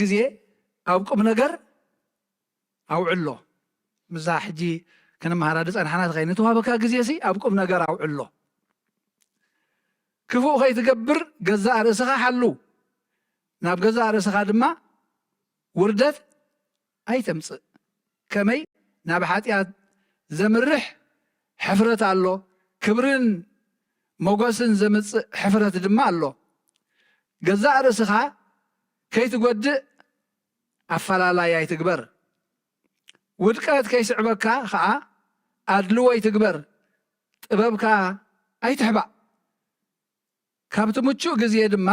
ግዜ ኣብ ቁም ነገር ኣውዕሎ። ምዛ ሕጂ ክንመሃራ ዝጸናሕና ትኸይን፣ ንተዋህበካ ግዜ ሲ ኣብ ቁም ነገር ኣውዕሎ። ክፉእ ከይትገብር ገዛእ ርእስኻ ሓሉ፣ ናብ ገዛእ ርእስኻ ድማ ውርደት ኣይተምጽእ። ከመይ ናብ ሓጢኣት ዘምርሕ ሕፍረት ኣሎ፣ ክብርን ሞገስን ዘምጽእ ሕፍረት ድማ ኣሎ። ገዛእ ርእስኻ ከይትጎድእ ኣፈላላይ ኣይትግበር። ውድቀት ከይስዕበካ ኸኣ ኣድልዎ ኣይትግበር። ጥበብካ ኣይትሕባእ። ካብቲ ምቹእ ግዜ ድማ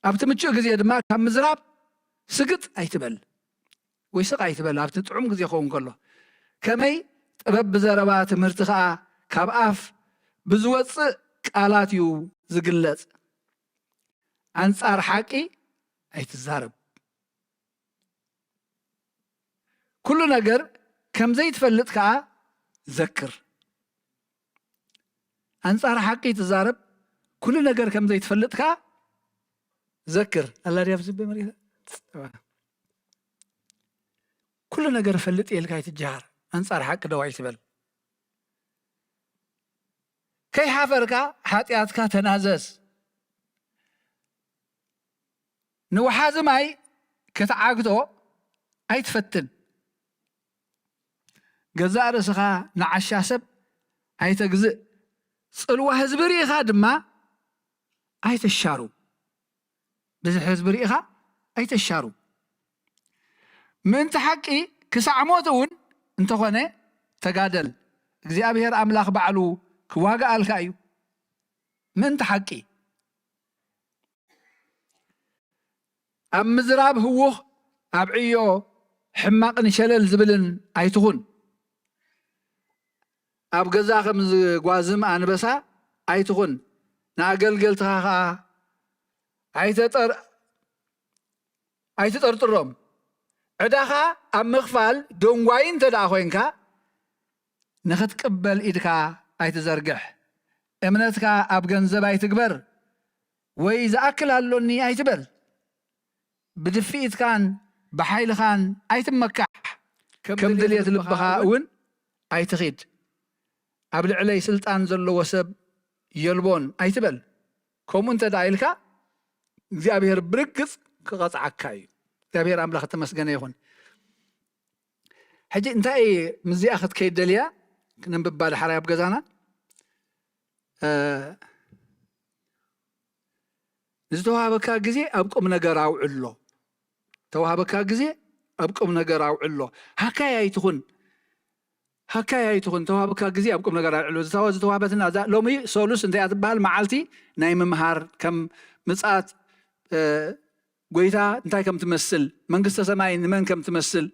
ኣብቲ ምቹእ ግዜ ድማ ካብ ምዝራብ ስግጥ ኣይትበል ወይ ስቕ ኣይትበል። ኣብቲ ጥዑም ግዜ ክኸውን ከሎ ከመይ ጥበብ ብዘረባ ትምህርቲ ኸኣ ካብ ኣፍ ብዝወጽእ ቃላት እዩ ዝግለጽ። ኣንጻር ሓቂ ኣይትዛረብ። ኩሉ ነገር ከም ዘይትፈልጥ ከኣ ዘክር። ኣንጻር ሓቂ ትዛረብ፣ ኩሉ ነገር ከም ዘይትፈልጥ ከኣ ዘክር። ኣላ ድያ ኣብዚ መሪሳ? ኩሉ ነገር እፈልጥ እየ ኢልካ ኣይትጀሃር። ኣንጻር ሓቂ ደው ኣይትበል። ከይሓፈርካ ሓጢኣትካ ተናዘዝ። ንወሓዚ ማይ ክትዓግቶ ኣይትፈትን። ገዛእ ርእስኻ ንዓሻ ሰብ ኣይተግዝእ። ጽልዋ ህዝቢ ርኢኻ ድማ ኣይተሻሩ። ብዝሒ ህዝቢ ርኢኻ ኣይተሻሩ። ምእንቲ ሓቂ ክሳዕ ሞት እውን እንተኾነ ተጋደል። እግዚኣብሔር ኣምላኽ ባዕሉ ክዋግኣልካ እዩ። ምእንቲ ሓቂ። ኣብ ምዝራብ ህዉኽ፣ ኣብ ዕዮ ሕማቕን ሸለል ዝብልን ኣይትኹን። ኣብ ገዛ ከም ዝጓዝም ኣንበሳ ኣይትኹን። ንኣገልገልትኻ ኸኣ ኣይተጠር-፣ ኣይትጠርጥሮም። ዕዳኻ ኣብ ምኽፋል ደንጓዪ እንተ ደኣ ኾይንካ፣ ንኽትቅበል ኢድካ ኣይትዘርግሕ። እምነትካ ኣብ ገንዘብ ኣይትግበር፣ ወይ ዝኣክል ኣሎኒ ኣይትበል። ብድፍኢትካን ብሓይልኻን ኣይትመካሕ። ከም ድልየት ልብኻ እውን ኣይትኺድ። ኣብ ልዕለይ ስልጣን ዘለዎ ሰብ የልቦን ኣይትበል። ከምኡ እንተ ደኣ ኢልካ እግዚኣብሔር ብርግጽ ክቐጽዓካ እዩ። እግዚኣብሔር ኣምላኽ እተመስገነ ይኹን። ሕጂ እንታይ ምስዚኣ ክትከይድ ደልያ? ክነንብባ ድሓራይ ኣብ ገዛና። እ፣ ዝተዋህበካ ግዜ ኣብ ቁም ነገር ኣውዕሎ። ተዋህበካ ግዜ ኣብ ቁም ነገር ኣውዕሎ። ሃካይ ኣይትኹን። ሃካይ ኣይትኹን። ተዋህበካ ግዜ ኣብ ቁም ነገር ኣውዕሎ። ዝተዋ-፣ ዝተዋህበትና እዛ ሎሚ ሰሉስ እንታይ እያ ትበሃል? መዓልቲ ናይ ምምሃር፣ ከም ምጽኣት፣ እ፣ ጎይታ እንታይ ከም ትመስል፣ መንግስተ ሰማይ ንመን ከም ትመስል፣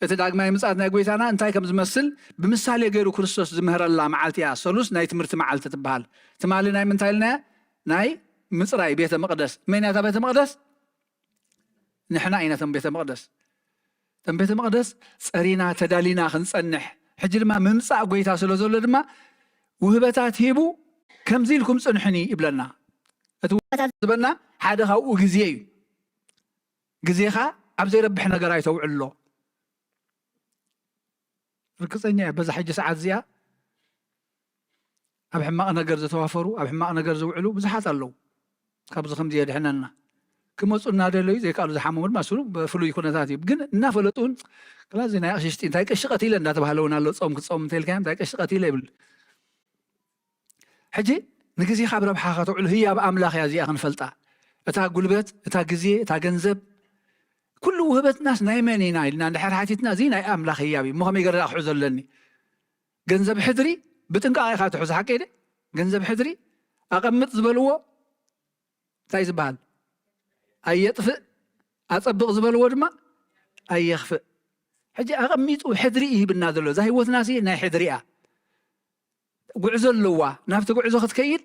እቲ ዳግማይ ምጽኣት ናይ ጎይታና እንታይ ከም ዝመስል ብምሳሌ ገይሩ ክርስቶስ ዝምህረላ መዓልቲ እያ። ሰሉስ ናይ ትምህርቲ መዓልቲ ትበሃል። ትማሊ ናይ ምንታይ ኢልናያ? ናይ ምጽራይ ቤተ መቕደስ። መን እያ እታ ቤተ መቕደስ? ንሕና ኢና እቶም ቤተ መቕደስ። እቶም ቤተ መቕደስ ጸሪና ተዳሊና ክንጸንሕ፣ ሕጂ ድማ ምምጻእ ጎይታ ስለ ዘሎ ድማ ውህበታት ሂቡ፣ ከምዚ ኢልኩም ጽንሑኒ ይብለና። እቲ ውህበታት ዝበና ሓደ ካብኡ ግዜ እዩ። ግዜኻ ኣብ ዘይረብሕ ነገር ኣይተውዕሎ። ርግጸኛ እየ፣ በዛ ሕጂ ሰዓት እዚኣ ኣብ ሕማቕ ነገር ዝተዋፈሩ፣ ኣብ ሕማቕ ነገር ዝውዕሉ ብዙሓት ኣለዉ። ካብዚ ከምዚ የድሕነና። ክመጹ እናደለዩ ዘይከኣሉ ዝሓመሙ ድማ ስሉ ብፍሉይ ኩነታት እዩ። ግን እናፈለጡ እውን፣ "ክላ እዚ ናይ ኣቕሽሽቲ እንታይ ቀሺ ቀቲለ?" እንዳተባህለ እውን ኣሎ። ጾም ክትጾም እንተኢልካዮም፣ "እንታይ ቀሺ ቀቲለ?" ይብል። ሕጂ ንግዜኻ ብረብሓኻ ተውዕሉ ህያብ ኣምላኽ እያ እዚኣ ክንፈልጣ። እታ ጉልበት፣ እታ ግዜ፣ እታ ገንዘብ፣ ኩሉ ውህበትናስ ናይ መን ኢና ኢልና እንድሕር ሓቲትና፣ እዚ ናይ ኣምላኽ ህያብ እዩ። እሞ ከመይ ገይረ ክሕዞ ኣለኒ? ገንዘብ ሕድሪ ብጥንቃቐ ኢኻ ትሕዞ፣ ሓቀይ ደ? ገንዘብ ሕድሪ ኣቐምጥ ዝበልዎ እንታይ ዝበሃል? ኣየጥፍእ፣ ኣጸብቕ ዝበልዎ ድማ ኣየኽፍእ። ሕጂ ኣቐሚጡ ሕድሪ እዩ ሂብና ዘሎ። እዛ ህይወትናሲ ናይ ሕድሪ እያ። ጉዕዞ ኣለዋ። ናብቲ ጉዕዞ ክትከይድ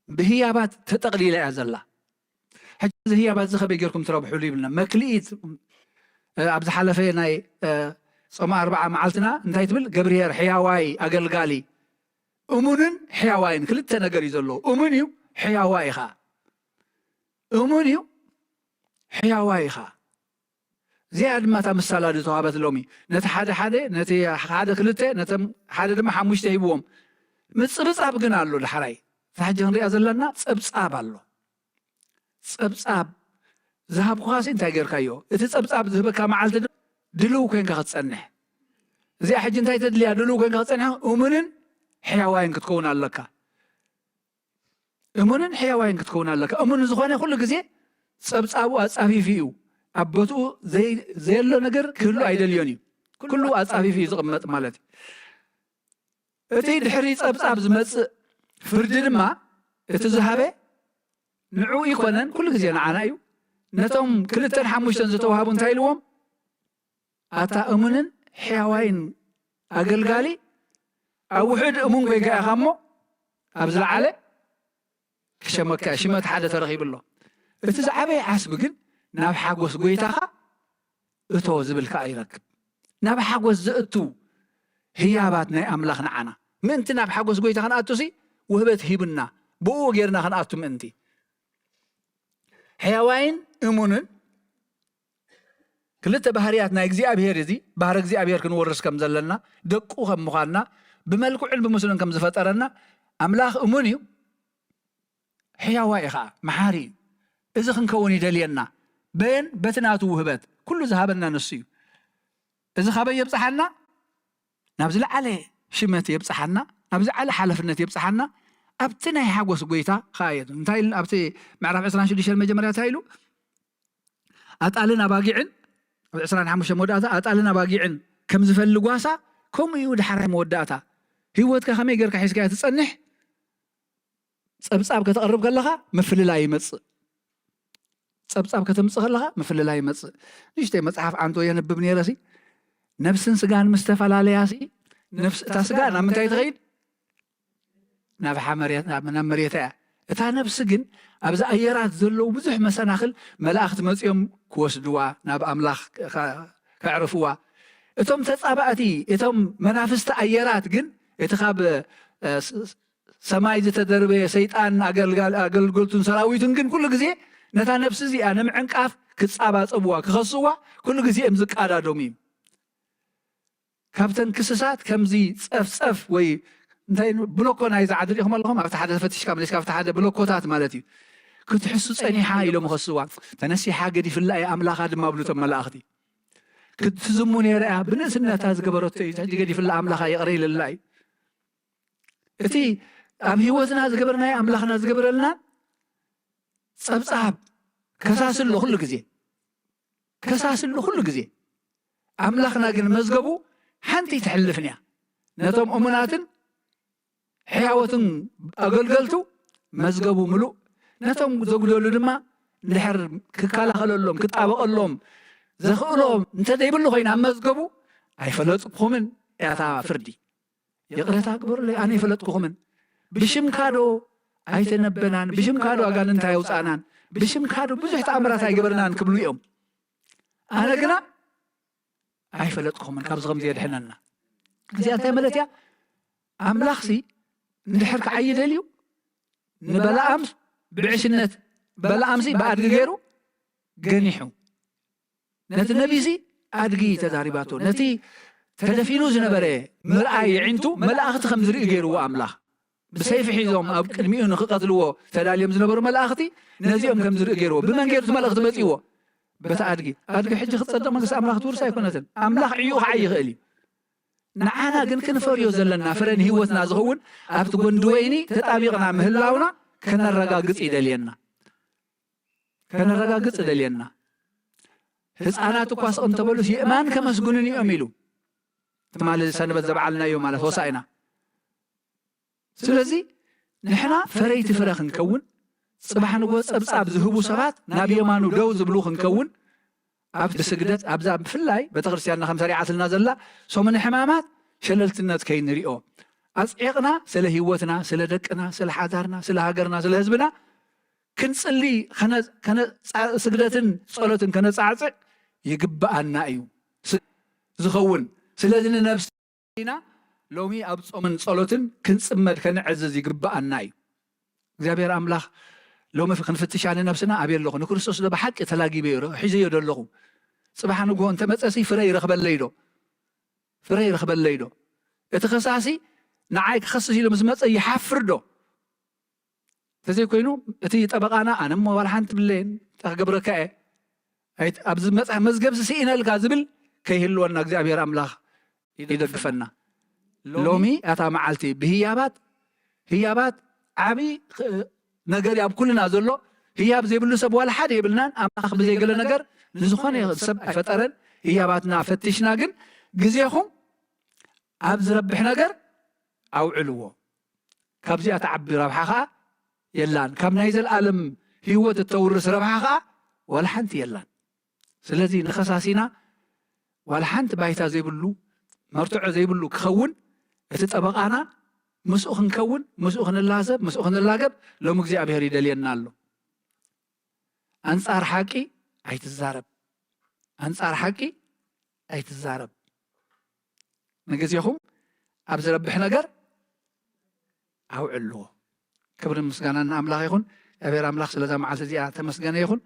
ብህያባት ተጠቕሊላ እያ ዘላ። ሕጂ እዚ ህያባት እዚ ከመይ ጌርኩም ትረብሕሉ ይብልና። መክልኢት፣ እ፣ ኣብ ዝሓለፈ ናይ፣ እ፣ ጾመ ኣርብዓ መዓልትና እንታይ ትብል? ገብርሄር ሕያዋይ ኣገልጋሊ፣ እሙንን ሕያዋይን ክልተ ነገር እዩ ዘለዎ። እሙን እዩ፣ ሕያዋይ እዩ ኸዓ። እሙን እዩ፣ ሕያዋይ እዩ ኸዓ። እዚኣ ድማ እታ ምሳላ ዝተዋህበት ሎሚ ነቲ ሓደ ሓደ፣ ነቲ ሓደ ክልተ፣ ነቶም ሓደ ድማ ሓሙሽተ ሂብዎም። ምጽብጻብ ግን ኣሎ። ዳሕራይ እታ ሕጂ ክንሪኣ ዘለና ጸብጻብ ኣሎ። ጸብጻብ ዝሃብኩኻሲ እንታይ ጌርካዮ? እቲ ጸብጻብ ዝህበካ መዓልቲ ድ-፣ ድልው ኮይንካ ክትጸንሕ። እዚኣ ሕጂ እንታይ ተድልያ? ድልው ኮይንካ ክትጸንሕ፣ እሙንን ሕያዋይን ክትከውን ኣለካ። እሙንን ሕያዋይን ክትከውን ኣለካ። እሙን ዝኾነ ኩሉ ግዜ ጸብጻቡ ኣጻፊፉ እዩ። ኣብ ቦትኡ ዘይ-፣ ዘየሎ ነገር ክህሉ ኣይደልዮን እዩ። ኩሉ ኣጻፊፉ እዩ ዝቕመጥ ማለት እዩ። እቲ ድሕሪ ጸብጻብ ዝመጽእ ፍርዲ ድማ፣ እቲ ዝሃበ ንዑ ይኮነን፣ ኩሉ ግዜ ንዓና እዩ። ነቶም ክልተን ሓሙሽተን ዝተዋህቡ እንታይ ኢልዎም? ኣታ እሙንን ሕያዋይን ኣገልጋሊ፣ ኣብ ውሑድ እሙን ኮይንካ ኢኻ እሞ፣ ኣብ ዝለዓለ ክሸመካ ሽመት ሓደ ተረኺቡ ኣሎ። እቲ ዝዓበየ ዓስቢ ግን ናብ ሓጎስ ጎይታኻ እቶ ዝብል ከኣ ይረክብ። ናብ ሓጎስ ዘእቱ ህያባት ናይ ኣምላኽ ንዓና ምእንቲ ናብ ሓጎስ ጎይታ ክንኣቱሲ ውህበት ሂብና፣ ብኡ ጌርና ክንኣቱ ምእንቲ። ሕያዋይን እሙንን ክልተ ባህርያት ናይ እግዚኣብሔር፣ እዚ ባህሪ እግዚኣብሔር ክንወርስ ከም ዘለና፣ ደቁ ከም ምዃንና፣ ብመልክዑን ብምስሉን ከም ዝፈጠረና፣ ኣምላኽ እሙን እዩ፣ ሕያዋይ እዩ ኸዓ፣ መሓሪ እዩ። እዚ ክንከውን ይደልየና። በየን? በቲ ናቱ ውህበት። ኩሉ ዝሃበና ንሱ እዩ። እዚ ካበይ የብጽሓና? ናብ ዝለዓለ ሽመት የብጽሓና፣ ናብ ዝለዓለ ሓላፍነት የብጽሓና። ኣብቲ ናይ ሓጎስ ጎይታ ኸዓ እዩ። እንታይ ኢሉ ኣብቲ ምዕራፍ ዕስራን ሽዱሽተን መጀመርያ እንታይ ኢሉ? ኣጣልን ኣባጊዕን፣ ኣብ ዕስራን ሓሙሽተን መወዳእታ፣ ኣጣልን ኣባጊዕን ከም ዝፈሊ ጓሳ፣ ከምኡ እዩ ዳሕራይ መወዳእታ። ህይወትካ ከመይ ጌርካ ሒዝካያ ትጸንሕ? ጸብጻብ ከተቕርብ ከለኻ ምፍልላይ ይመጽእ። ጸብጻብ ከተምጽእ ከለኻ ምፍልላይ ይመጽእ። ንእሽተይ መጽሓፍ ዓንቶ የንብብ ነይረሲ፣ ነብስን ስጋን ምስ ተፈላለያሲ፣ ነፍስ፣ እታ ስጋ ናብ ምንታይ ትኸይድ? ናብ ሓመሬት፣ ናብ፣ ናብ መሬታ እያ። እታ ነፍሲ ግን ኣብዚ ኣየራት ዘለዉ ብዙሕ መሰናኽል መላእኽቲ መጺኦም ክወስድዋ፣ ናብ ኣምላኽ ከ-፣ ከዕርፍዋ። እቶም ተጻባእቲ፣ እቶም መናፍስቲ ኣየራት ግን፣ እቲ ካብ፣ እ፣ ስ-፣ ስ-፣ ሰማይ ዝተደርበየ ሰይጣን ኣገልጋል-፣ ኣገልገልቱን ሰራዊቱን ግን ኩሉ ግዜ ነታ ነፍሲ እዚኣ ንምዕንቃፍ ክጻባጸብዋ፣ ክኸስዋ ኩሉ ግዜ እዮም ዝቃዳደሙ እዩ። ካብተን ክስሳት ከምዚ ጸፍጸፍ ወይ እንታይ ን-፣ ብሎኮ ናይ ዝዓድር ኢኹም ኣለኹም፣ ኣብቲ ሓደ ተፈቲሽካ መሊስካ ኣብቲ ሓደ ብሎኮታት ማለት እዩ። ክትሕሱ ጸኒሓ ኢሎም ይኸስዋ። ተነሲሓ ገዲፍላ እያ ኣምላኻ ድማ ብሉ እቶም መላእኽቲ። ክትዝሙ ነይራ እያ፣ ብንእስነታ ዝገበረቶ እዩ፣ ሕጂ ገዲፍላ ኣምላኻ ይቕረ ኢልላ እዩ። እቲ ኣብ ህይወትና ዝገበርናዮ ኣምላኽና ዝገበረልና ጸብጻብ ከሳሲ ኣሎ ኩሉ ግዜ፣ ከሳሲ ኣሎ ኩሉ ግዜ። ኣምላኽና ግን መዝገቡ ሓንቲ ኣይትሕልፍን እያ። ነቶም እሙናትን ሕያዎትን ኣገልገልቱ መዝገቡ ምሉእ፣ ነቶም ዘጉደሉ ድማ እንድሕር ክከላኸለሎም፣ ክጣበቐሎም ዘኽእሎ እንተዘይብሉ ኮይኑ ኣብ መዝገቡ ኣይፈለጥኩምን እያ እታ ፍርዲ። ይቕረታ ግበሩለይ፣ ኣነ ኣይፈለጥኩኹምን። ብሽምካ ዶ ኣይተነበናን? ብሽምካ ዶ ኣጋንንት ኣየውጻእናን? ብሽምካ ዶ ብዙሕ ተኣምራት ኣይገበርናን? ክብሉ እዮም። ኣነ ግና ኣይፈለጥኩኹምን፣ ካብዚ ከምዚ የድሕነና። እዚኣ እንታይ ማለት እያ? ኣምላኽሲ እንድሕር ክዓዪ ደልዩ ንበለዓም ብዕሽነት፣ በለዓምሲ ብኣድጊ ገይሩ ገኒሑ። ነቲ ነቢሲ ኣድጊ ተዛሪባቶ። ነቲ ተደፊኑ ዝነበረ ምርኣይ የዒንቱ መላእኽቲ ከም ዝርኢ ገይርዎ ኣምላኽ። ብሰይፊ ሒዞም ኣብ ቅድሚኡ ንኽቐትልዎ ተዳልዮም ዝነበሩ መላእኽቲ ነዚኦም ከም ዝርኢ ገይርዎ። ብመን ገይሩ እቲ መልእኽቲ መጺእዎ? በቲ ኣድጊ። ኣድጊ ሕጂ ክትጸድቕ መንግስቲ ኣምላኽ ትውርስ ኣይኮነትን። ኣምላኽ ዕዩ ክዓይ ይኽእል እዩ። ንዓና ግን ክንፈርዮ ዘለና ፍረ ንህይወትና ዝኸውን ኣብቲ ጎንዲ ወይኒ ተጣቢቕና ምህላውና ከነረጋግጽ ይደልየና። ከነረጋግጽ ይደልየና። ህፃናት እኳ ስቕ እንተበሉስ የእማን ከመስግኑን እዮም ኢሉ። ትማሊ ሰንበት ዘበዓልናዮ ማለት ሆሳዕና። ስለዚ ንሕና ፈረይቲ ፍረ ክንከውን፣ ጽባሕ ንግሆ ጸብጻብ ዝህቡ ሰባት ናብ የማኑ ደው ዝብሉ ክንከውን፣ ኣብ ስግደት ኣብዛ ብፍላይ ቤተክርስትያንና ከም ሰሪዓትልና ዘላ ሰሙነ ሕማማት ሸለልትነት ከይንሪኦ፣ ኣጽዒቕና ስለ ህይወትና፣ ስለ ደቅና፣ ስለ ሓዳርና፣ ስለ ሃገርና፣ ስለ ህዝብና ክንጽሊ፣ ከነ-፣ ከነ-፣ ጻ-፣ ስግደትን ጸሎትን ከነጻዕጽዕ ይግብኣና እዩ ስ-፣ ዝኸውን። ስለዚ ንነብስና ሎሚ ኣብ ጾምን ጸሎትን ክንጽመድ፣ ከነዕዝዝ ይግብኣና እዩ። እግዚኣብሔር ኣምላኽ ሎሚ ክንፍትሻ ንነብስና፣ ኣበይ ኣለኹ? ንክርስቶስ ዶ ብሓቂ ተላጊበዮ ዶ ሒዘዮ ዶ ኣለኹ? ጽባሕ ንግሆ እንተመጸሲ ፍረ ይረኽበለይ ዶ? ፍረ ይረኽበለይ ዶ? እቲ ኸሳሲ ንዓይ ክኸስስ ኢሉ ምስ መጸ ይሓፍር ዶ? እንተዘይኮይኑ እቲ ጠበቓና ኣነ እሞ ዋላ ሓንቲ ብለየን እንታይ ክገብረካ እየ? ኣይ-፣ ኣብ ዝመጽእ መዝገብሲ ስኢነልካ ዝብል ከይህልወና እግዚኣብሔር ኣምላኽ ይደግፈና። ሎሚ ኣታ መዓልቲ ብህያባት፣ ህያባት ዓቢ ኽ-፣ ነገር ኣብ ኩልና ዘሎ፣ ህያብ ዘይብሉ ሰብ ዋላ ሓደ የብልናን። ኣምላኽ ብዘይገለ ነገር ንዝኾነ ይኹን ሰብ ኣይፈጠረን። ህያባትና ፈቲሽና ግን ግዜኹም ኣብ ዝረብሕ ነገር ኣውዕልዎ። ካብዚኣ ትዓቢ ረብሓ ኸኣ የላን። ካብ ናይ ዘለኣለም ህይወት እተውርስ ረብሓ ኸኣ ዋላ ሓንቲ የላን። ስለዚ ንኸሳሲና ዋላ ሓንቲ ባይታ ዘይብሉ፣ መርትዖ ዘይብሉ ክኸውን፣ እቲ ጠበቓና ምስኡ ክንከውን፣ ምስኡ ክንላዘብ፣ ምስኡ ክንላገብ ሎም እግዚኣብሔር ይደልየና ኣሎ። ኣንጻር ሓቂ ኣይትዛረብ። ኣንጻር ሓቂ ኣይትዛረብ። ንግዜኹም ኣብ ዝረብሕ ነገር ኣውዕልዎ። ክብርን ምስጋናን ንኣምላኽ ይኹን። እግዚኣብሔር ኣምላኽ ስለዛ መዓልቲ እዚኣ ተመስገነ ይኹን።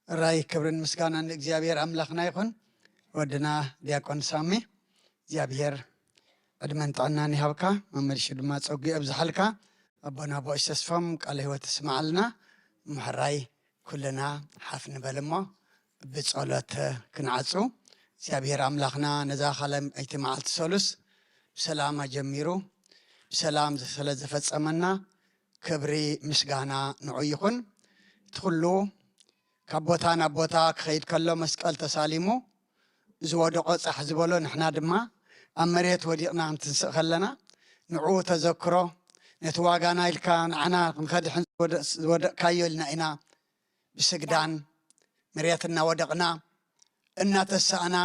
ራይ ክብርን ምስጋናን ንእግዚኣብሔር ኣምላኽና ይኹን። ወድና ዲያቆን ሳሚ፣ እግዚኣብሔር ዕድመን ጥዕናን ይሃብካ፣ መመሊሹ ድማ ጸጉ የብዝሓልካ። ኣቦና ቦሽ ተስፎም ቃለ ህይወት ይስምዓልና። ምሕራይ ኩልና ሓፍ ንበል እሞ ብጸሎት ክንዓጹ። እግዚኣብሔር ኣምላኽና ነዛ ካልኣይቲ መዓልቲ ሰሉስ ብሰላም ኣጀሚሩ ብሰላም ስለ ዘፈጸመና ክብሪ ምስጋና ንዑ ይኹን። እቲ ኩሉ ካብ ቦታ ናብ ቦታ ክኸይድ ከሎ መስቀል ተሳሊሙ ዝወደቆ ጻሕ ዝበሎ ንሕና ድማ ኣብ መሬት ወዲቕና እንትንስእ ከለና ንዕኡ ተዘክሮ ነቲ ዋጋና ኢልካ ንዓና ክንኸድሕን ዝወደ-፣ ዝወደቕካዮ ኢልና ኢና ብስግዳን መሬት እናወደቕና እናተሳእና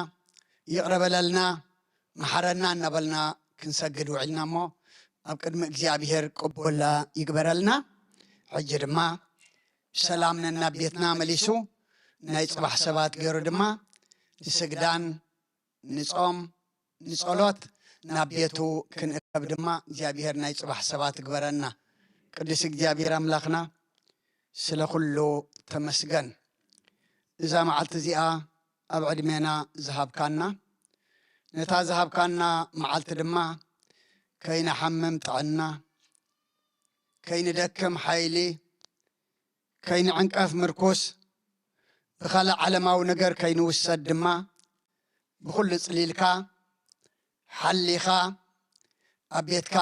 ይቕረ በለልና መሓረና እናበልና ክንሰግድ ውዒልና እሞ ኣብ ቅድሚ እግዚኣብሔር ቅቡል ይግበረልና። ሕጂ ድማ ብሰላም ነናብ ቤትና መሊሱ ናይ ጽባሕ ሰባት ገይሩ ድማ ንስግዳን ንጾም ንጸሎት ናብ ቤቱ ክንእከብ ድማ እግዚኣብሔር ናይ ጽባሕ ሰባት ይግበረና። ቅዱስ እግዚኣብሔር ኣምላኽና ስለ ኩሉ ተመስገን። እዛ መዓልቲ እዚኣ ኣብ ዕድሜና ዝሃብካና፣ ነታ ዝሃብካና መዓልቲ ድማ ከይንሓምም ጥዕና፣ ከይንደክም ሓይሊ፣ ከይንዕንቀፍ ምርኩስ፣ ብኻልእ ዓለማዊ ነገር ከይንውሰድ ድማ ብኹሉ ጽሊልካ ሓሊኻ ኣብ ቤትካ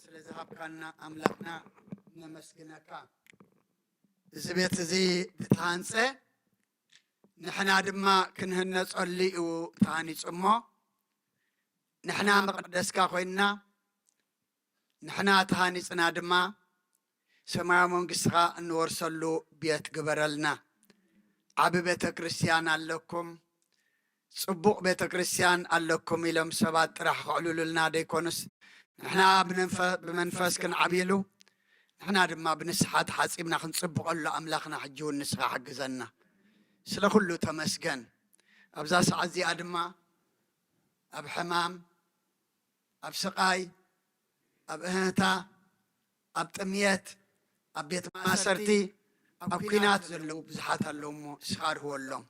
ስለ ዝሃብካና ኣምላኽና ነመስግነካ። እዚ ቤት እዚ ዝተሃንጸ ንሕና ድማ ክንህነጸሉ እዩ ተሃኒጹ እሞ ንሕና መቕደስካ ኮይንና ንሕና ተሃኒጽና ድማ ሰማያዊ መንግስትኻ እንወርሰሉ ቤት ግበረልና። ዓቢ ቤተ ክርስቲያን ኣለኩም፣ ጽቡቕ ቤተ ክርስቲያን ኣለኩም ኢሎም ሰባት ጥራሕ ከዕልሉልና ደይኮኑስ ንሕና ብመንፈ-፣ ብመንፈስ ክንዓብየሉ ንሕና ድማ ብንስሓ ተሓጺብና ክንጽብቐሉ ኣምላኽና ሕጂ እውን ንስኻ ሓግዘና። ስለ ኩሉ ተመስገን። ኣብዛ ሰዓት እዚኣ ድማ ኣብ ሕማም ኣብ ስቓይ፣ ኣብ እህህታ፣ ኣብ ጥምየት፣ ኣብ ቤት ማእሰርቲ፣ ኣብ ኲናት ዘለዉ ብዙሓት ኣለዉ እሞ ንስኻ ርህወሎም።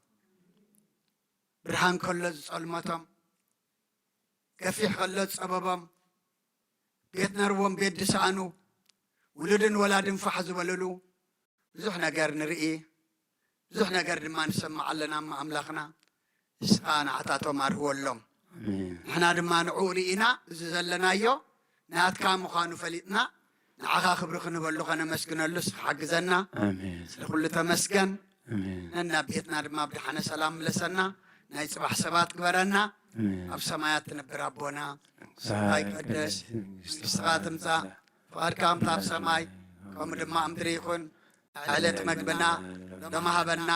ብርሃን ከሎ ዝጸልመቶም፣ ገፊሕ ከሎ ዝጸበቦም፣ ቤት ነርዎም ቤት ዝሰኣኑ፣ ውሉድን ወላድን ፋሕ ዝበልሉ፣ ብዙሕ ነገር ንርኢ፣ ብዙሕ ነገር ድማ ንሰምዕ ኣለና እሞ ኣምላኽና ንስኻ ንዓታቶም ኣርህወሎም። ኣሜን። ንሕና ድማ ንዕኡ ርኢና እዚ ዘለናዮ ናትካ ምዃኑ ፈሊጥና ንዓኻ ክብሪ ክንበሉ ከነመስግነሉ እስኻ ሓግዘና። ኣሜን። ስለ ኩሉ ተመስገን። ኣሜን። ነና ቤትና ድማ ብደሓነ ሰላም ምለሰና። ናይ ጽባሕ ሰባት ግበረና። ኣሜን። ኣብ ሰማያት ትነብር ኣቦና፣ ስምካ ይቀደስ፣ መንግስትኻ ትምጻእ፣ ፍቓድካ ከምታ ኣብ ሰማይ ከምኡ ድማ ኣብ ምድሪ ይኹን። ዕለት መግብና ሎሚ ሃበና።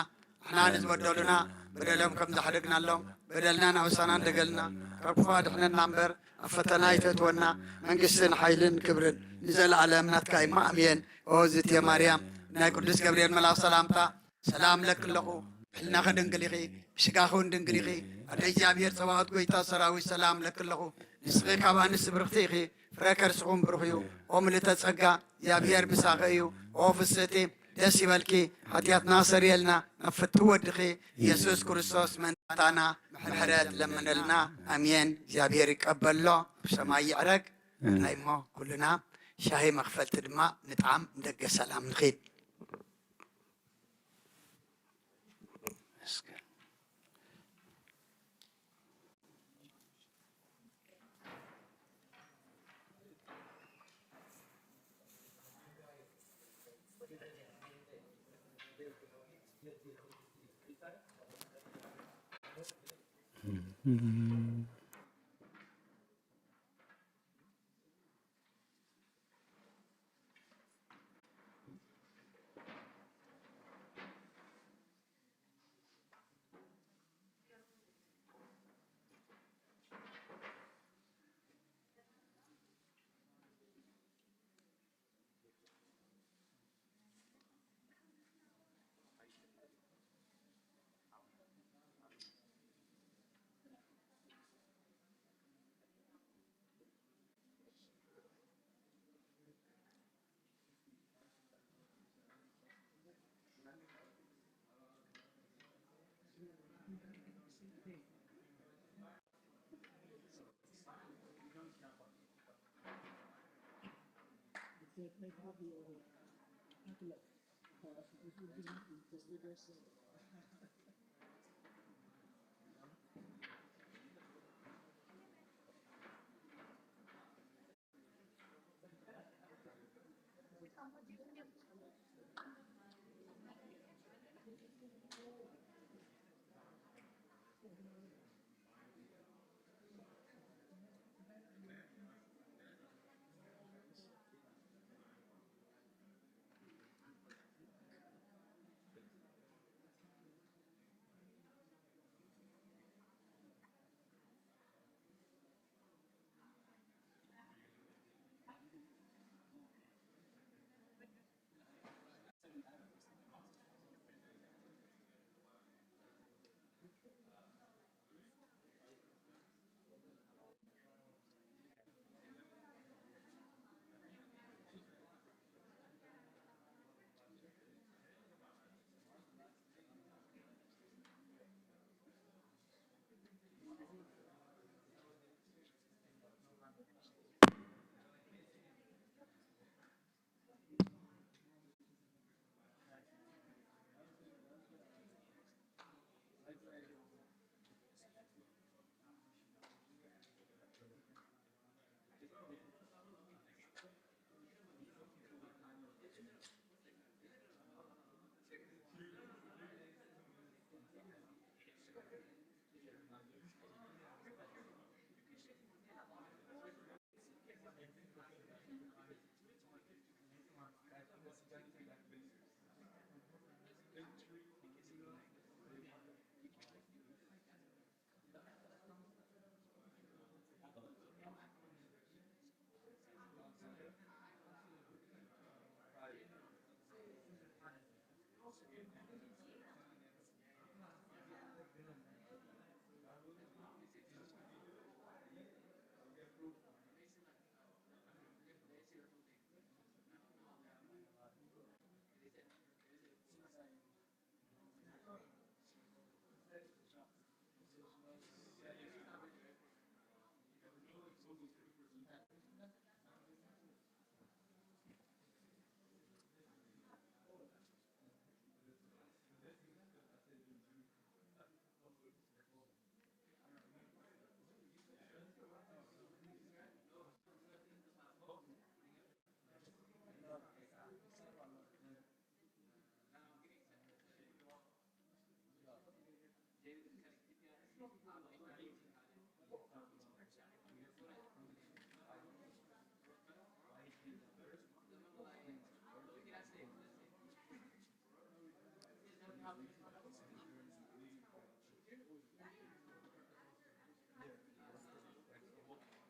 ንሕና ንዝበደሉና በደሎም ከም ዘሕደግናሎም በደልና ናብ ውሳና እንደገልና ካብ ክፉ ኣድሕነና እምበር ኣብ ፈተና ኣይተእትወና። መንግስትን ሓይልን ክብርን ንዘለኣለም ናትካ እዩ። ኣሜን። ኦ ዝትየ ማርያም ናይ ቅዱስ ገብርኤል መልኣኽ ሰላምታ ሰላም ለኪ ኣለኹ። ብሕልናኺ ድንግል ኢኺ፣ ብስጋኺ እውን ድንግል ኢኺ። ኣደ እግዚኣብሔር ጸባኦት ጎይታ ሰራዊት ሰላም ለኪ ኣለኹ። ንስኺ ካብ ኣንስቲ ብርኽቲ ኢኺ፣ ፍረ ከርስኹም ብሩኽ እዩ። ኦ ምልእተ ጸጋ፣ እግዚኣብሔር ምሳኺ እዩ። ኦ ፍስህቲ፣ ደስ ይበልኪ፣ ሓጢኣትና ሰሪየልና፣ ናብ ፍትው ወድኺ ኢየሱስ ክርስቶስ መንታና ምሕረት ለምነልና። ኣሜን። እግዚኣብሔር ይቀበሎ፣ ኣብ ሰማይ ይዕረግ። ኣሜን። እንታይ እሞ ኩልና ሻሂ መኽፈልቲ ድማ ንጥዓም፣ ንደገ ሰላም ንኺድ።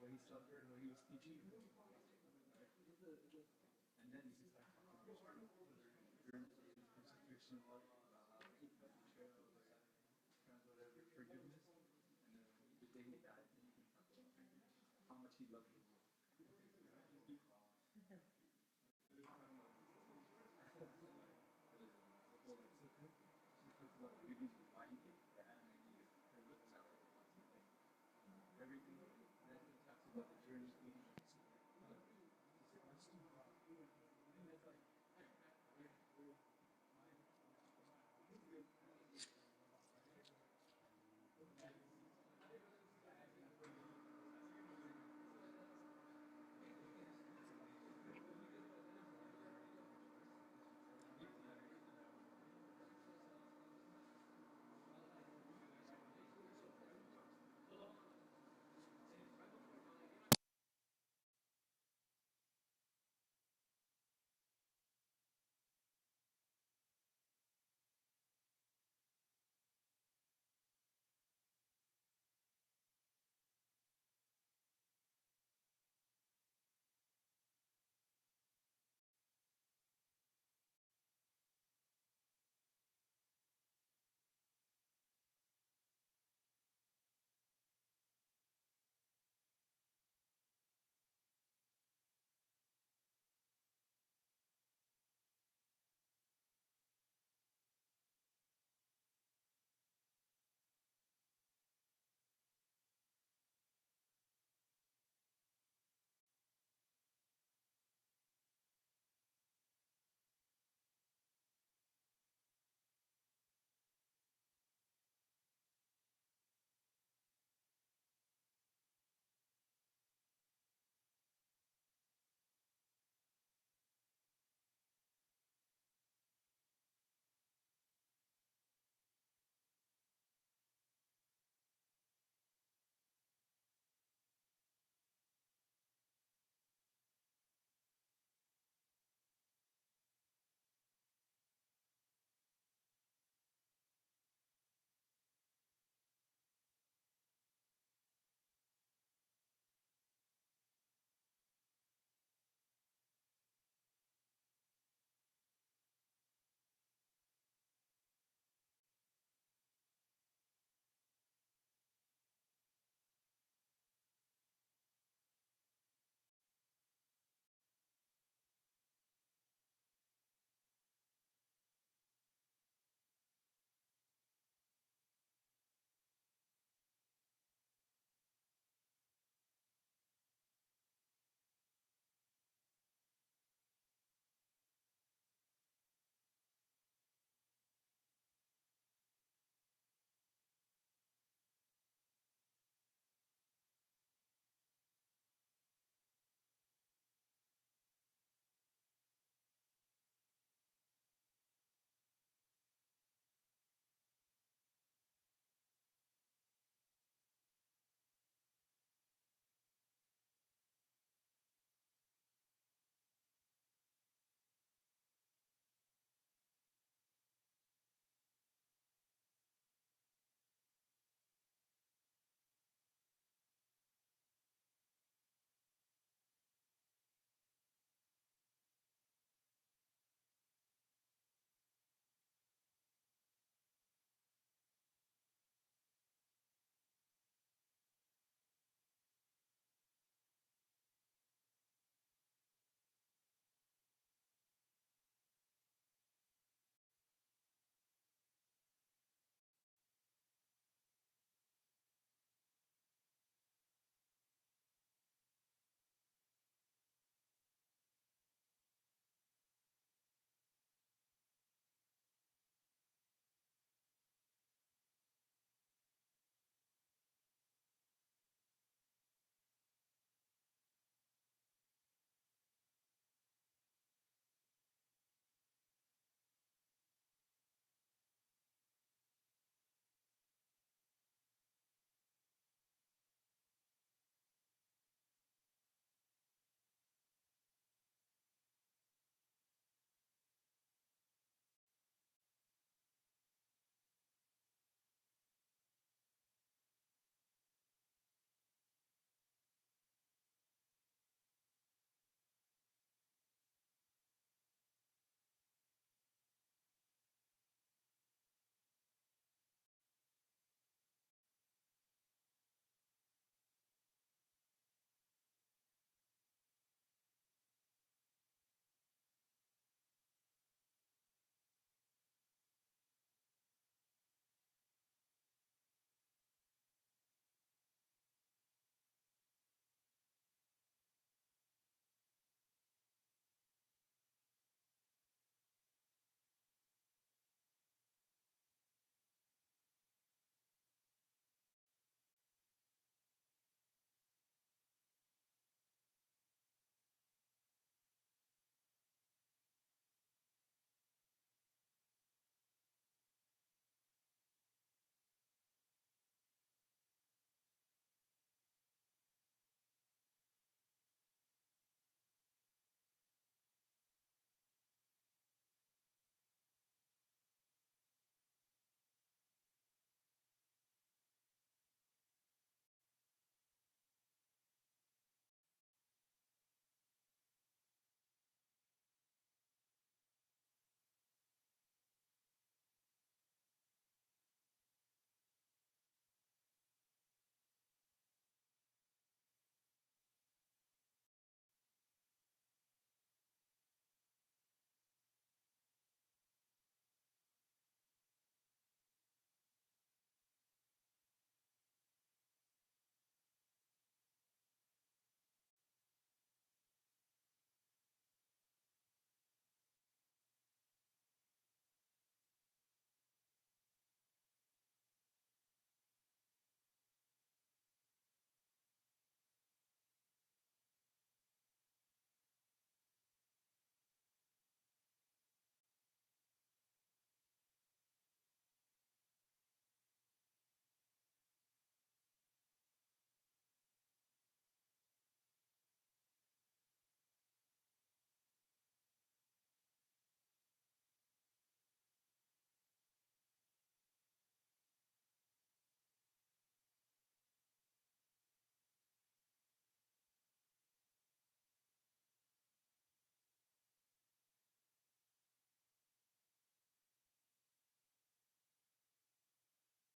When he suffered, when he was teaching, and then he just like, during the crucifixion, all about how he betrayal, whatever, forgiveness, and then the day he died, then you can talk about how much he loved the world. Everything that he talks about the journey